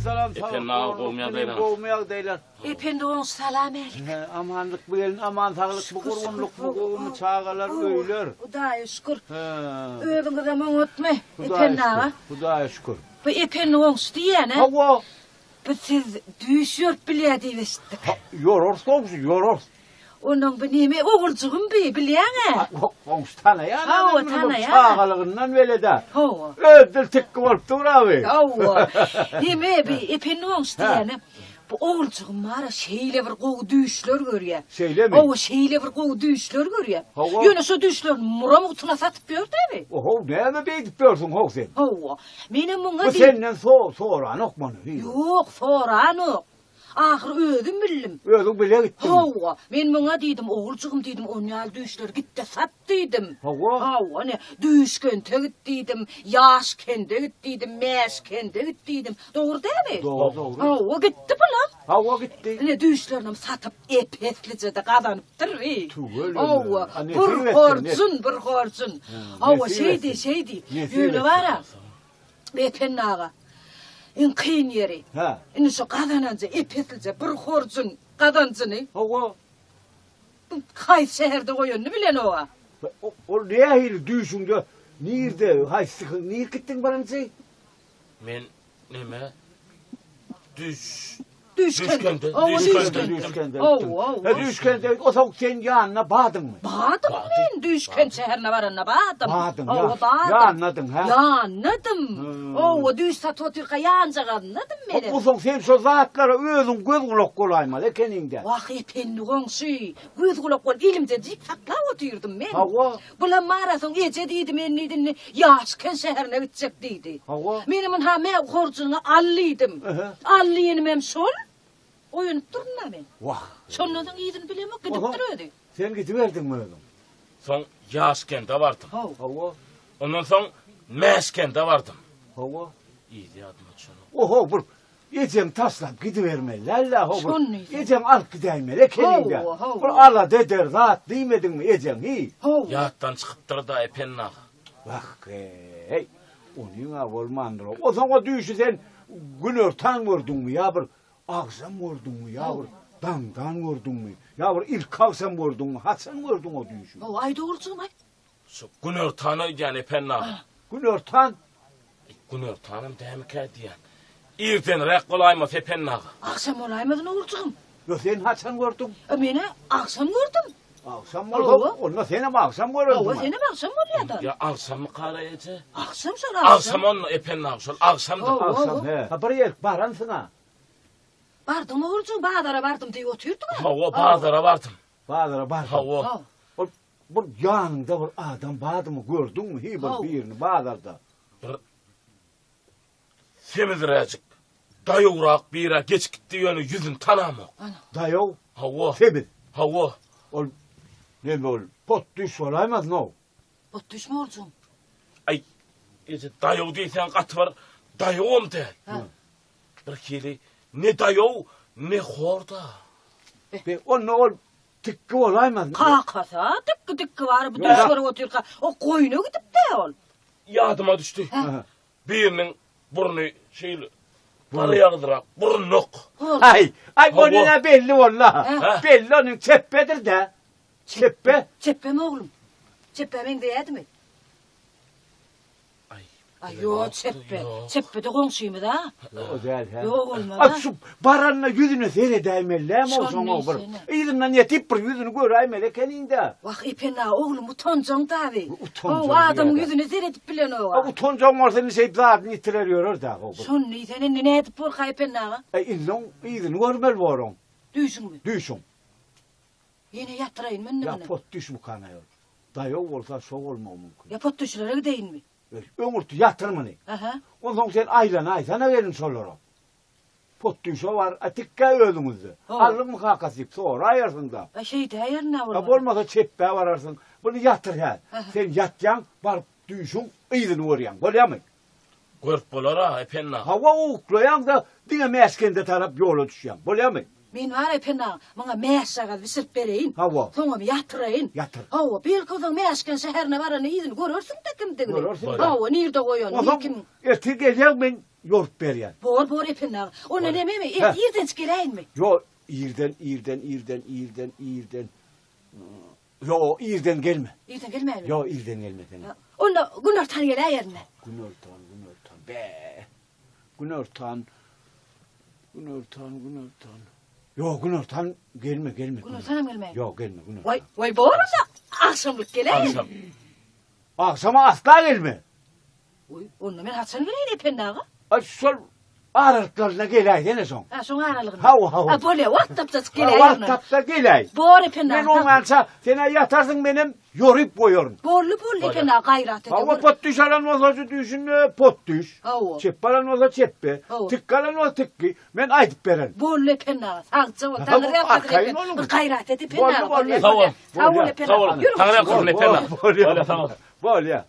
Aleyküm-essalam. Ependi aga gowmy ýagdaýlaryňyz? Gowmy ýagdaýlar? Ependi goňşy salam älik. He, amanlyk bu gelin, aman saglyk bu gurgunlyk bu gowumy çagalar, öýler. Hudaýa şükür. He. Özüňizem oňatmy Hudaýa Ependi aga? şükür. Hudaýa şükür. Bu Ependi goňşy diýýän-ä. Hawa. Bu siz düýş ýorup bilýär diýip eşitdik. Ha, ýorarys goňşy, ýorarys. Onuň bu neme oguljygym bi, bilýäň-ä? Goňşy tanaýan Hawa, tanaýan. Çagalygyndan welede. Hawa. Öz dil tikgi bolup dur abi. Hawa. Neme bi, Ependi goňşy diýýäni. Bu oguljygym bar-a şeýle bir gowy düýşler görýär. Şeýlemi? Hawa, şeýle bir gowy düýşler görýär. Hawa. Ýöne şo düýşlerini muram gutuna satyp ýör-dä bi. Ohow, näme beýdip ýörsüň how sen? Hawa. Menem muňa Bu diýdim. senden so soranok muny. Ýok, soranok. Ahyry özüm bildim. Özüň bile gitdiň. Hawa, men muňa diýdim, oguljygym diýdim, onýaly düýşleri git-de sat diýdim. Hawa. Hawa, ine, Düýşkente git diýdim, Ýaşkende git diýdim, Mäşkende git diýdim. Dogry dälmi? Dogry, dogry. Hawa, gitdi bulam. Hawa, gitdi. Ine, düýşlerinem satyp, ep-eslije-de gazanypdyr. Bi. Tüweleme. Hawa, A, nesip bir etsin, horjun, bir horjun. Hawa, Nesip şeý diý, etsin. şeý diý. Nesip Ýöne etsin. bar-a, Ependi aga, iň kyn ýeri, Hä. indi şu gazananja ep-eslije bir horjun gazanjyny Hawa. haýsy şäherde goýanyny bilenok-a. Ol nähili düýşüňde nirde, haýsy, nirä gitdiň birinji? Men neme düş Düşkende. Düşkende. Düşkende. Hawa, hawa. He düşkende osaň sen ýanyna badyňmy? Badym men Düşkent şäherine baranda badym. Badyň, Hawa, badym. Ýanynadyň, hä? Ýanynadym. Hawa, düýş satyp otyrka ýanjagazyndadym menem. Osaň sen şo zatlara özüň göz-gulak bolaýmaly ekeniň-dä. Wah, Ependi goňşy, göz-gulak bolup elimde jyp saklap otyrdym men. Hawa. Bulam barasoň eje diýdi, men diýdi indi Ýaşkent şäherine gitjek diýdi. Hawa. Menem ynha mä horjunyňy al diýdim. Al diýenimem şol. Oýanyp durun-da men. Wah. Şondan soň yzyny bilemok, gidipdir özi. Sen gidiberdiňmi özüň? Soň Ýaşkende bardym. Hawa. Ondan soň Mäşkende bardym. Hawa. Yzy ýadyma düşenok. Oho, bir Ejeňi taşlap gidibermeli däl-dä, ho bir. Şony diýsene. Ejeňi alyp gidäýmeli ekeniň-dä. Hawa, hawa. Bir alada eder zat diýmediňmi ejeň, hiý? Hawa. Ýatdan çykypdyr-da, Ependi aga. Wah, heý, onyň-a bolmandyr-ow. Onsoň o düýşi sen günortan gördüňmi ýa bir agşam gördüňmi ýa bir daňdan gördüňmi, ýa bir ilkagşam gördüňmi, haçan gördüň o düýşi? Hawa, aýt oguljygym, aýt. Şu günortan öýdýän Ependi aga. Günortan? Günortanam dämikä diýýän. Irdenräk bolaýmasa Ependi aga. Agşam bolaýmasyn oguljygym. Ýo sen haçan gördüň? E, men-ä agşam gördüm. Agşam bolsa, onda senem agşam görerdiň. Hawa, senem agşam bolýa-da. Ýa agşammykara eje? Agşam şol agşam. Agşam onda Ependi aga, şol agşamdyr. Agşam, he. Ha bir ýerik baransyň-a. Bardym oguljygym, bazara bardym diýip otyrdyň-a. Hawa, bazara bardym. Bazara bardyň. Hawa. Ol Bir ýanyňda bir adam bardymy gördüňmi hi bir birini bazarda. Bir semizräjik daýawrak birä geçip gitdi ýöne ýüzüni tanamok. Daýaw? Hawa. Semiz? Hawa. Ol neme ol pot düş bolaýmasyn-ow? Pot düşmi oljum? Aý eje daýaw diýseň gaty bir daýawam däl. Bir hili ne daýaw ne hor-da. Be onda ol Tikgi bolaýmaz. Kakasy-a tikgi tikgi bar bu düş görüp otyrka o goýuna gidipdi ol. Ýadyma düşdi. Biriniň burny şeýle garaýagyzrak, burunlyk. Aý, aý onyň-a belli boldy. Belli onuň çepbedir-dä. Çepbe. Çepbemi oglum? Çepbä meňzeýädimi? Aý, ýok, çepbe. Çepbe-de goňşymyz-a. O däl, hä? Ýok, bolmaz. A şu baranda ýüzüne seredäýmeli dämi Şony onsoň o bir. diýsene. Yzyndan ýetip bir ýüzüni göräýmeli ekeniň-dä. Wah, Ependi aga, oglum, utanjaň taby. Utanjaň Hawa, adamyň diýýär-dä. ýüzüne seredip bilenok-a. A utanjaň bolsa indi şeýdip zadyny ýitirer ýörer-dä o bir. Şony diýsene, indi nädip borka, Ependi aga? E, indi oň yzyny görmeli bor oň. Düýşüňmi? Düýşüň. Ýene ýatyraýynmy indi Ýa muny? pot düşmükan aýol. Daýaw bolsa şo bolmagy mümkin. Ýa pot düşülere gideýinmi? Öý, öňürti ýatyr muny. Aha. Onsoň sen aýlanaýsana gelin şolara. Pot düşe bar, a tikgä özüňizde. Hawa. Aldyňmy kakasy diýip soraýarsyň-da. A şeýdäýerin-ä A bolmasa. bolmasa çepbä bararsyň. Muny ýatyr hä. Aha. Sen ýatýaň, baryp düýşüň yzyny görýäň. Bolýamy? Görüp bolar-a, Ependi aga. Hawa, uklaýaň-da, diňe mäşkende tarap ýola düşýäň. Bolýamy? Men bar, Ependi aga, muňa mäşjagaz bişirip bereýin. Hawa. Soňam ýatyraýyn. Ýatyr. Hawa, belki onsoň Mäşken şäherine baranda yzyny görersiň-dä kimdigini. Görersiň. Hawa, nirde goýanyny, Onsoň kimiň. ertir gelýäň, men. Ýorup berýän. Bor, bor Ependi aga. Onda nememi, Hä. irdençik geläýinmi? Ýo, irden, irden, irden, irden, irden. Ýo, irden gelme. Irden gelmäýinmi? Ýo, irden gelme sen. Onda günortan geläýerin-dä. Günortan, günortan. Be. Günortan. Günortan, günortan. Ýo, günortan gelme, gelme. Günortanam gelmäýin. Ýo, gelme, günortan. Waý, waý, bor onda. Agşamlyk geläýerin. Agşam. Agşama asla gelme. Oý, onda men haçan geleýin Ependi aga? A şol aralyklaryna geläýsene soň. Ha, şoň aralygynda. Hawa, hawa. Ha, bolýa, wagt tapsa çyk Ha, geläýerin. Wagt tapsa geläý. Bor Ependi aga. Men oňança sen-ä ýatarsyň menem ýoryp goýaryn. Boldy, boldy Ependi aga, gaýrat et. Hawa, pot düş alan bolsa şu düýşünde pot düş. Hawa. Çepbe alan bolsa çepbe. Hawa. Tikgi alan bolsa tikgi. Men aýdyp bererin. Boldy Ependi aga, sagja bol. Hawa, Taňry ýalkasyn arkaýyn Ependi. boluň. Bir gaýrat et Ependi Boldy, aga. boldy. Sag bol. Sag bol Ependi Sag bol. aga. Ýürüň. Taňry ýalkasyn Ependi aga. Bolýa. Bolýa, sag bol. Bolýa.